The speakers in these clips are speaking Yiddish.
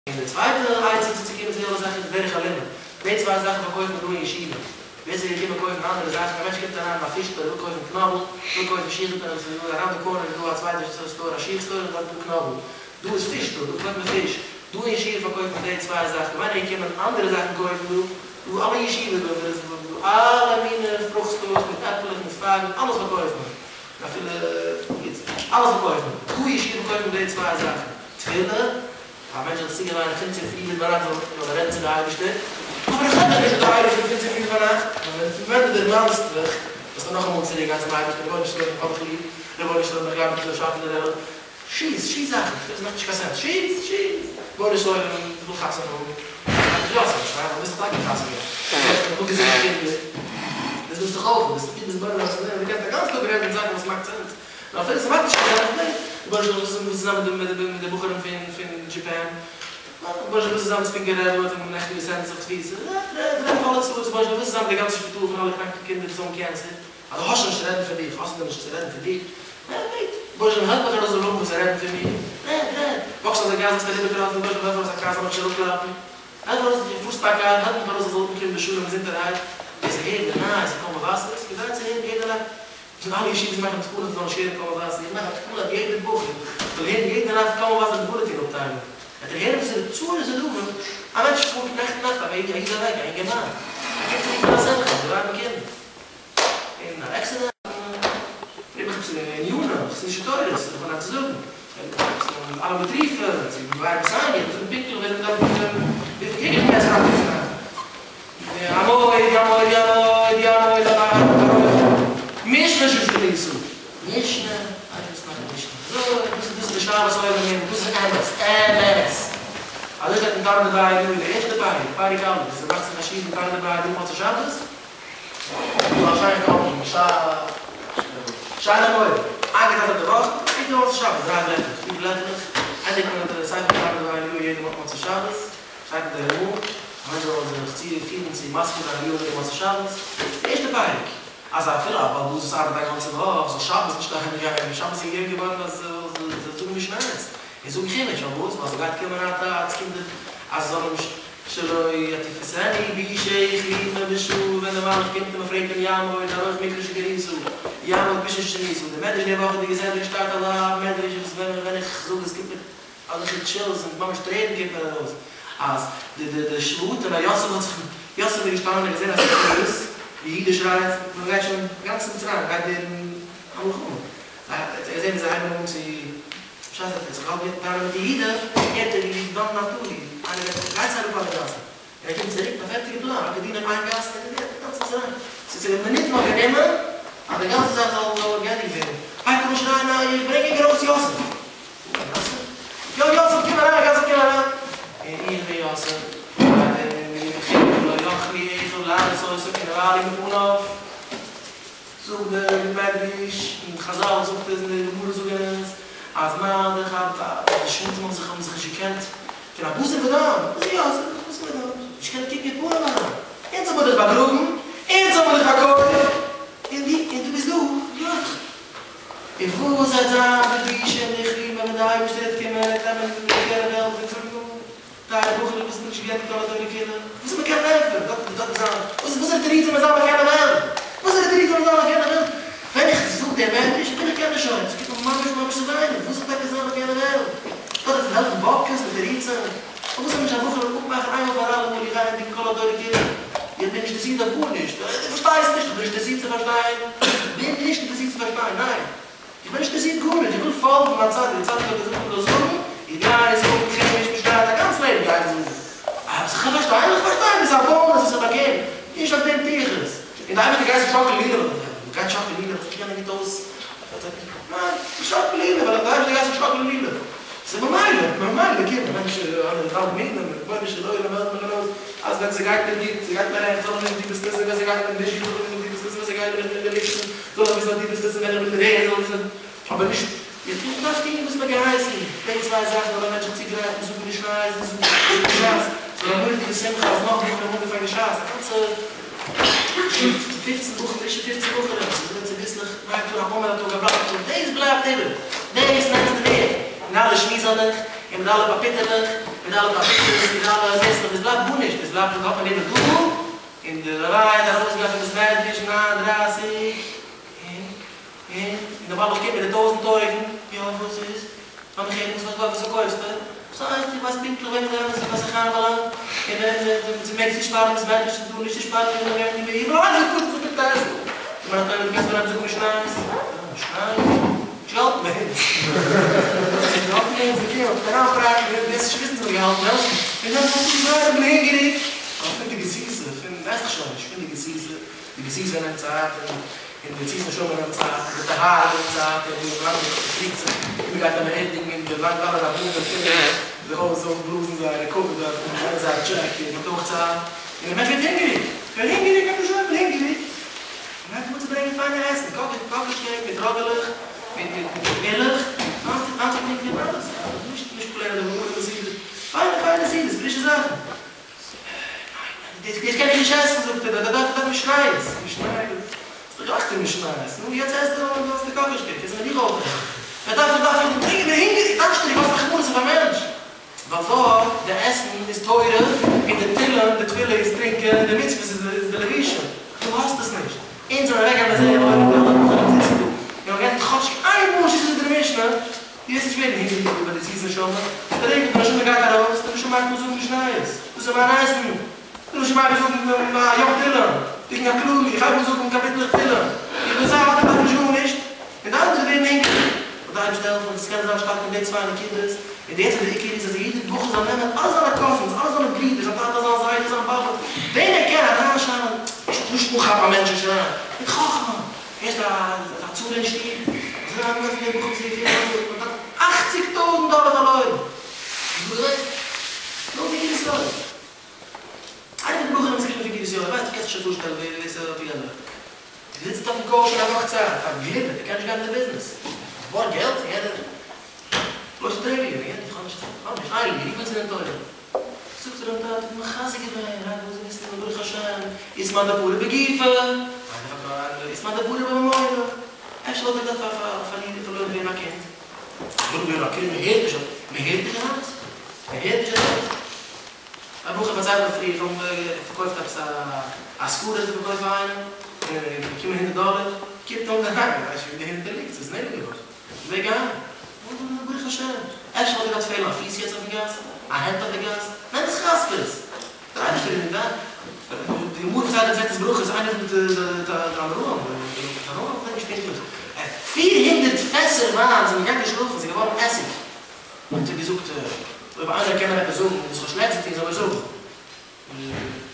און די צווייטע עצה צו צוקומען צו די אלע זאכן איז דרך הלימוד. די צוויי זאכן פארקויפט מען דא אין ישיבה. ווער ס'איז געקומען קויפן אנדערע זאכן, א מענטש קומט אריין אין א פיש סטאר ער וויל קויפן קנאבל, וויל קויפן שיך זאגט מען אים ס'איז דא אראונד די קארנער איז דא א צווייטע סטאר א שיך סטאר און דארט איז דא קנאבל. דא איז פיש סטאר דא פארקויפט מען פיש. דא אין ישיבה פארקויפט מען די צוויי זאכן. ווען איז געקומען אנדערע זאכן קויפן דא? דא אלע ישיבות דא איז דא אלע מיני פרוכט סטארס מיט עפלעך מיט פייגן אלעס פארקויפט מען. און אפילו אלעס פארקויפט מען. דא אין ישיבה פארקויפט מען די צוויי זאכן. תפילה. א מענטש זאל זיך צוגעוויינען פון צופרי ביז ביינאכט זאל ער רעדן צו די אייבערשטער, אבער איך רעד דאך נישט מיט די אייבערשטער פון צופרי ביז ביינאכט, נאר ווען ווען דו דערמאנסט דיך זאלסטו נאכאמאל צוריק גיין צום אייבערשטער, רבונו של עולם איך האב דיך ליב, רבונו של עולם איך גלייב אז דו ביסט דער באשאפער דער וועלט, שיס, שיס זאכן, דאס מאכט נישט קיין sense, שיס, שיס, רבונו של עולם איך וויל חתונה האבן, יא ס'איז ווילסט דאך טאקע חתונה האבן, איך וויל געזונטע קינדער, דאס ווילסטו דאך אויך, דו ביסט בורא עולם, דו קענסט א גאנץ טאג רעדן זאכן וואס מאכט sense. נאר אפילו ס'מאכט נישט קיין sense ניין. רבונו של עולם וואס איז צוזאמען מיט די בחורים פון Japan? רבונו של עולם וואס איז צוזאמען מיט ספינקער רבי וואס האט נעכטן געסענדט זיך תפיסה? רעד רעד פאר אלע צרות רבונו של עולם וואס איז צוזאמען מיט די גאנצע שפיטאל פון אלע קראנקע קינדער וואס האבן cancer? אז דו האסט שוין נישט צו רעדן פון דיך האסטו דען נישט צו רעדן פון דיך? רעד בעט רבונו של עולם העלף מיך ארויס זאל האבן וואס צו רעדן פון מיר. רעד רעד. וואקסט אזוי גאז וועסטו אריבערקראסן רבונו של עולם העלף ארויס א קאר זאל מיך נישט אראפקלאפן. העלף ארויס מיט איר פארסט א קאר העלף מיך ארויס איך זאל אנקומען בשלום געזונטערהייט. דאס הערן די נייעס פון קול מבשר איז כדאי צו הערן יעדע נאכט. זאל אלע ישיבות מאכן תקנות מ'זאל נישט הערן קול מבשר, איך מאך א תקנה אז יעדער בחור זאל הערן יעדע נאכט קול מבשר די בולעטין אפטיילונג, וועט ער הערן וואס איז די צרות איז דא, א מענטש פארט נעכטן נאכט א וועג, א איד אוועק, א אינגערמאן, ער קומט צוריק פון א שמחה, די ווייב און קינדער, און א accident, פרעג מיך עפעס אין ענינים, חסידישע תורות, איך בין דא צו זאגן, אלע מטריפה, צו מבאר בסייגים, זאגן פונקטליך ווען מ'דארף וויפיל קריג איך מער פרייטאג צו נאכט. יעמוד יעמוד יעמוד יעמוד על הר משנה ששניסו משנה איי וואס מיינט משנה אזוי דאס איז דאס איז די שאלת עולם און דאס איז אמת אמת אזוי שטייט אין תנא דבי אליהו די ערשטע פרק פרק א' וואס ער מאכט זיך א שיעור אין תנא דבי אליהו מוצאי שבת דא א שיינע קאפל שיינע מורה איינגעטיילט אויף די וואך יעדע מוצאי שבת דריי בלעטלעך פיר בלעטלעך ענדיגט מען די ספר תנא דבי אליהו יעדע מוצאי שבת שטייט אין די רמ"א א מענטש זאל זיך צו פירן צו מזכיר זיין אליהו הנביא מוצאי שבת, די ערשטע פרק, אז אפילו א בעל הבית וואס ארבעט א גאנצע וואך זאל שבת נישט אהיים גיין, שבת איז געגעבן געווארן אז זאל זאגן משניות און זאגן חומש, פארוואס? ווייל ס'גייט קומען א צייט ס'קומט די אז זאל אים שלא יתפסני בישי כלימה בשעה ווען דער מלאך קומט און מ'פרעגט אים יעמוד ארויך מקרא שקריתו יעמוד משנה ששניתו, די מדרש די וואכעדיגע סדרה שטייט אזא מדרש וואס ווען איך זאג עס קומט מיר אזעלכע chills און ממש טרערן קומט מיר ארויס אז די די די שבטים אז יוסף האט זיך יוסף איז געשטאנען און געזען אז ס'איז צרות ווי יהודה שרייט מען גייט שוין גאנץ מצרים גייט ווערן א מלחמה זיי האט ער געזען ווי זיי הייבן אן צו בשעת ער האט זיך געהאלטן טענה'ן מיט יהודה הערט ער ווי דן נפתלי איינער רעדט גייטס אראפ אלע גאסן און ער קומט צוריק מיט א פערטיגע פלאן, אקעי דינער איין גאס און ער געהערט גאנץ מצרים. ס'איז צו די מינוט נאר גענומען אז די גאנצע זאך זאל זאל געענדיגט ווערן. הייבט אן שרייען א איך ברענג ענק ארויס יוסף. יוסף? יא יוסף קום אריין יוסף קום אריין. און איך בין יוסף. לא יכלו אחיו להראות אותו כי נבהלו מפניו. זאגט דער מדרש און חזל זאגט עס און די גמרא זאגען עס אז מה דאך די שבטים האבן זיך האבן זיך נישט געקענט פון א בשר ודם, וואס איז יוסף? בשר ודם, נישט געקענט קוקן אין פנים אריין, אונז האבן מיר דיך באגראבן, אונז האבן מיר דיך פארקויפט, און דו און דו ביסט דא, יאך. און וואס וועט זיין די בושה און די כלימה ווען די אייבערשטער וועט קומען און וועט נעמען די יענע וועלט און זאגן נו, טייערע בחורים וואס האט נישט געענדיגט אלע תורה כולה, וואס האט מען קענען ענטפערן, דארט וועט דארט זיין, וואס וואסערע תירוצים וועט זיין אויף יענע וועלט, וואסערע תירוצים וועט זיין אויף יענע וועלט, ווען איך זאג דעם מדרש בין איך קען שוין, ס'קומט מיר ממש ממש צו וויינען, וואס וועט טאקע זיין אויף יענע וועלט, דארט וועט העלפן באבקעס מיט תירוצים, פארוואס זאל נישט א בחור אפמאכן איינמאל פאר אלעמאל איך גיי ענדיגן כל התורה כולה, איך בין נישט אינטערסירט אויף גארנישט, דו פארשטייסט נישט, איך בין נישט אינטערסירט צו פארשטיין, בין נישט אינטערסירט צו פארשטיין, ניין. איך בין נישט אינטערסירט גארנישט, איך וויל פאלגן מיין צדיק, דער צדיק האט געזאגט איך זאל זאגן, איך גיי זאגן חומש משניות א גאנץ לעבן גיי איך זאגן, אה וואס איך פארשטיי, איך פארשטיי, דאס איז א bonus וואס איך באקום, נישט אויף דעם טו איך עס, און די אייבערשטער גייט זיך שאקלען לולב, מען גייט שאקלען לולב, איך קען נישט אויס, ניין, איך שאקל לולב, ווייל די אייבערשטער גייט זיך שאקלען לולב, ס'איז ממילא, ממילא קומט א מענטש אן ד' מינים, רבונו של עולם העלף מיך ארויס, אז ווען ס'גייט מיר גוט, ס'גייט מיר רעכט, זאל איך וויסן דו ביסט עס, און ווען ס'גייט מיר נישט גוט, זאל איך וויסן דו ביסט עס, און ווען ס'גייט מיר איך בין אין די לופטן, זאל איך וויסן אז דו ביסט עס און ווען איך בין רער זאל איך וויסן אבער נישט איך איך דארף טון וואס מ'האט געהייסן, די צוויי זאכן זאל א מענטש זיך צוגרייטן זאגן משניות און זאגן שס, ס'זאל א מורא'דיגע שמחה אז נאך בחורים האבן אנגעפאנגען שס, א גאנצע פופצן בחורים, פרישע פופצן בחורים, ס'איז געווען צוביסלעך מ'הייבט אן א עמוד א טאג א בלאט א טאג, דאס בלייבט איבער, דאס נעמסטו מיט, מיט אלע שמועסעלעך און מיט אלע פאפיטעלעך, מיט אלע פאפיטעלעך. ווייב זאגט האט מען ליב דא און די לוויה איז ארויסגעגאנגען פון בית מדרש ניין דרייסיג און און און די מלאך קומט מיט די טויזענט אויגן יא וואס איז? לאמיך הערן וואס וואס פארקויפסטו? וואס הייסט איך ווייס פונקטליך וועמען די אמת בית החיים באלאנגט און ווען צו מעג צושפארן בית מדרש און טאר נישט צושפארן און ווען ווען ווען ווען ווען ווען ווען ווען ווען ווען ווען ווען ווען משניות משניות געלט מענטש געלט מענטש די קעל דער פראגע ווען דאס שוויצן זיך געהאלטן מענטש און דאן פון די זייער הונגעריג אבער פון די גסיסה פון ווייס איך שוין נישט פון די גסיסה די גסיסה נעמט צייט און און די יציאת נשמה נעמט צייט און די טהרה נעמט צייט און ווי לאנג מען קריגט זיך און מען גייט ערלעדיגן און ווי לאנג אלע רבנים קומען זיך אויס אויפבלאזן זייערע כבוד דארט און נעמען זייער טשעק און מען האט אויך צייט און דער מענטש ווערט הונגעריג ווערט הונגעריג ווערט נישט ווערט הונגעריג און הייבט אן צו ברענגען פיינע עסן קאקאש קעיק מיט ראגעלעך מיט מיט מיט מילך איינצוטונקען אלעס נישט נישט פלעין די גמרא פיינע פיינע סעודות פרישע זאכן. דאס קען איך נישט עסן, זאגט ער, דארף איך משניות, משניות, האסט דאך געלאכט פון משניות, נו יעצט עס דו האסט די קאקאש קעיק, קענסט מיר דיך אויפעסן, מען דארף דארף איך טרינקען, בין הונגעריג, דארשטעריג, וואס רחמנות אויף א מענטש, ווייל דארט די עסן איז תורה, און די תהלים, די תפילה איז טרינקען, און די מצוות איז די לבושים, דו האסט עס נישט, אונז זענען אוועק געגאנגען זעהן אויב די אלע בחורים זיצן דא, און האבן געענדיגט כאטשיג איין מאל שיטת די משנה, דו וועסט נישט ווערן הונגעריג אויב ביי די יציאת נשמה, די רגע די נשמה גייט ארויס, די נשמה הייבט אן זאגן משניות, דאס איז מיין עסן, די נשמה הייבט אן זאגן א יום תהילים, תיקון הכללי, איך הייב אן זאגן קאפיטלעך תהילים, איך בין זאט, איך דארף נישט גארנישט, און די אנדערע ווערן הונגעריג. זאל די אייבערשטער העלפן עס קענען זיין שטארק אין די צוויי נקודות, און די עצם די עיקר איז אז יעדער בחור זאל נעמען אלע זיינע קאזינס, אלע זיינע ברידער, זיין טאטע, זיין זיידע, זיין באבע, וועם ער קען אריינשיינען, נישט נישט אנכאפן א מענטש און שרייען, מיט חכמה, הערסט א צרה אין שטוב, אזוי האט מען פון די בחורים צו געקריגן א מען האט אכציג טויזנט דאלער פארלוירן! איז דא גערעכט? נאר פון קרית יואל. איינער פון די בחורים איז געקומען פון קרית יואל, ווייסט דו קענסט נישט פארשטעלן ווער דאס איז אויף יענער. ער זיצט אויפן קאוטש שוין א וואך צייט, פארגליווערט, ער קען נישט גיין אין די ביזנעס. איך בארג געלט און יענער לויפט טרעגער, איך האב נישט, איך האב נישט, איי, רוף מיר צו דין תורה. זאגט ער אים טאטע, איך בין מחזק געווען, היי וואס ווילסטו מיר ברוך השם, אית מאן דברא בגופא, אית מאן דברא בממונא, אפשר וואלט ער געדארפט פארלירן פארלוירן ווערן א קינד, פארלוירן ווערן א קינד, מען הערט נישט, מען הערט נישט ארויס, מען הערט נישט ארויס. א בחור פארציילט מיר פריער, איך האב אים פארקויפט עפעס א סקוטער האט ער פארקויפט פאר איינעם, און ער האט באקומען הונדערט דאלער, קומט אן דערהיים, ער ווייסט נישט ווי די הונדערטער ליגט, ס'איז נעלם געווארן. וועג אהיים. ברוך השם. אפשר וואלט געדארפט פעלן א פיס יעצט אויפן גאס, א הענט אויף די גאס. נעם עס חזקות. דער אייבערשטער איז מיט דיין. די גמרא פארציילט אין מסכת ברכות איינער פון די אמוראים, די תנאים, כ'דענק נישט פונקטליך, 400 פעסער וויין זענען געגאנגען שלאפן, ס'איז געווארן עסיג. האט ער געזאגט, אויב איינער קען מיר עפעס זאגן וואס איך האב שלעכטס געטון זאל מיר זאגן.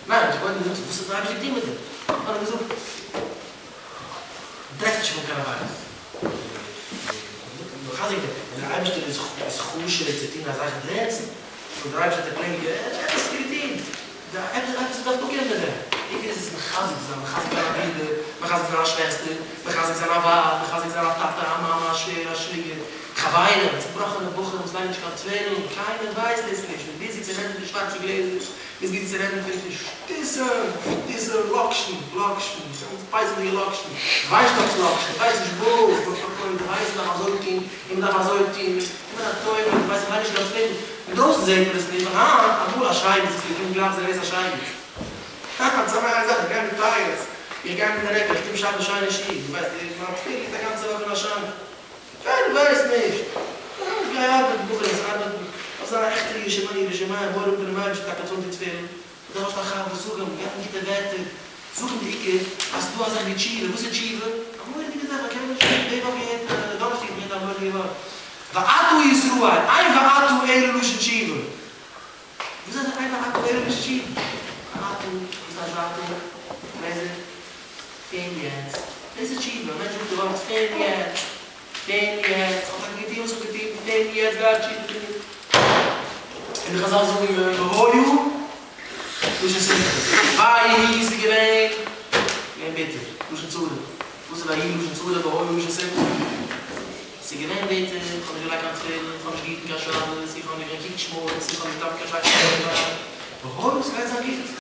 ניין, האט ער קודם געזאגט, וואס האט דער אייבערשטער געטון מיט דיר? האט ער געזאגט, מ'טרעפט נישט פון קיין עבירות. מחזק געווען, ווען דער אייבערשטער איז חשוב צו טון א זאך דערצו, זאל דער אייבערשטער האט ער פלעין עפעס האט ער געטון, עפעס עפעס דארף אפקומען מיט דעם. עיקר איז עס מחזק זיין, מחזק זיין א ברודער, מחזק זיין א שוועסטער, מחזק זיין א ווייב, מחזק זיין א טאטע, א מאמע, א שווער, א שוויגער. חברים, צובראכענע בחורים וואס לייגן נישט קיין תפילין, קיינער ווייסט דאס נישט, מ'איז ביזי צו רעדן פון שווארצע גלעזער, מ'איז ביזי צו רעדן פון שטותים, שטותים, לאקשן, לאקשן, פסח'דיגע לאקשן, וויינשטאק'ס לאקשן, כ'ווייס נישט וואס, מ'האט פארקויפט, די ווייסט מ'דארף אזוי טון, און מ'דארף אזוי טון, מ'איז א טובה, די ווייסט מ'לייגט נישט קיין תפילין, אינדרויסן זעט מען עס נישט, ווייל היינט, אמאל א שייגעץ איז געקומען גלייך זען ווער איז א שייגעץ, היינט זאל מען איין זאך, איך גיי מיט פאות, איך גיי מיט א רעקל, איך קום שבת שיין אין שול, דו ווייסט, מיין תפילין ליגט א גאנצע וואך אין א שאנק. קיינער ווייסט נישט. איך גיי ארבעטן, בחור איז ארבעטן, אויף זיין א עכטער ירא שמים ירא שמים, מורא האבן פונעם אייבערשטן טאקע טון די תפילין, און דו האסט א חבר, זאג אים, געב אים גוטע ווערטער, זאג אים די עיקר אז ס'איז דא א זאך ווי תשובה, וואס איז תשובה? א מורא'דיגע זאך, מען קען נישט, די וואך געהערט, דאנערשטאג געהערט א מורא'דיגע ווארט, ועתה ישראל, אין ועתה אלא לשון תשובה. וואס איז אין ועתה אלא לשון תשובה? ועתה, וואס טייטש ועתה? לעזער, פון יעצט. דאס איז תשובה, א מענטש זאגט די ווארט פון יעצט, פון יעצט, איך האב טאקע געטון וואס איך האב געטון, פון יעצט גיי איך תשובה טון. און די חזל זאגן והיה לשון שמחה, ויהי ס'איז געווען, געווען ביטער, לשון צרה. וואס איז ויהי לשון צרה והיה לשון שמחה? ס'איז געווען ביטער, איך האב נישט געלייגט קיין תפילין, איך האב נישט געהיטן קיין שבת, איך האב נישט געקוקט שמוץ, איך האב נישט געטאפט קיין שייכות מיט קיין ווייב, והיה ס'גייט זיין גוט.